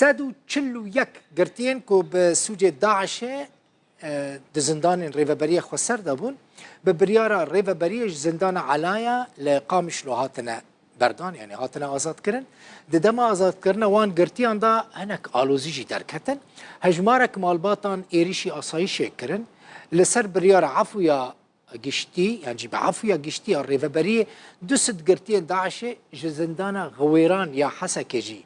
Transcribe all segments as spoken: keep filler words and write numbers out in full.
Sed û çil û yek girtiyên ku bi sûcê DAIŞ'ê, e, di zindanên Rêveberiya Xweser de bûn, bi biryara Rêveberiyê ji zindana Elaya li Qamişlo hatine berdan, yanî hatine azadkirin. Di dema azadkirina wan girtiyan de hinek alozî jî derketin. Hejmarek malbatan êrîşî asayîşê kirin. Li ser biryara efûya giştî, yan jî bi efûya giştî ya Rêveberiyê, du sed girtiyên DAIŞ'ê ji zindana Xiwêran ya Hesekê jî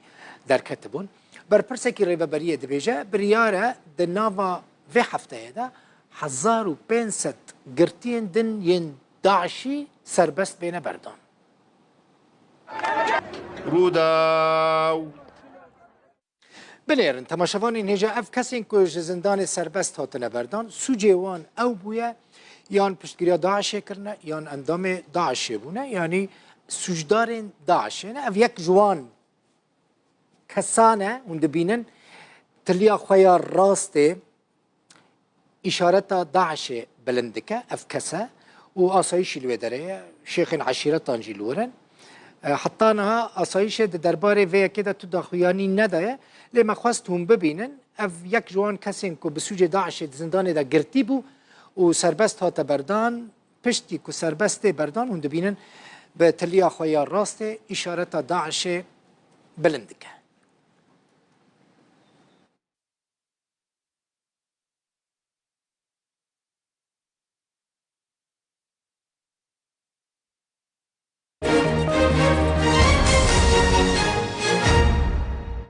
derketibûn. Berpirsekî Rêveberiyê dibêje, biryar e di nava vê hefteyê de hezar û pênc sed girtiyên din yên DAIŞ'î serbest bêne berdan. Rûdaw. Binêrin, temaşevanên hêja, ev kesên ku ji zindanê serbest hatine berdan, sûcê wan ew bûye, yan piştgiriya DAIŞ'ê kirine, yan endamê DAIŞ'ê bûne, yanî sûcdarên DAIŞ'ê ne. Ev yek ji wan kesan e, hûn dibînin, tiliya xwe ya rastê, îşareta DAIŞ'ê bilind dike, ev kes e, û asayîşî li wê derê ye, şêxên eşîretan jî li wir in. E, heta niha asayîşê di derbarê vê yekê de tu daxuyanî nedaye, lê me xwest hûn bibînin, ev yek ji wan kesên ku bi sûcê DAIŞ'ê di zindanê de girtî bû û serbest hate berdan, piştî ku serbest tê berdan, hûn dibînin bi tiliya xwe ya rastê îşareta DAIŞ'ê bilind dike.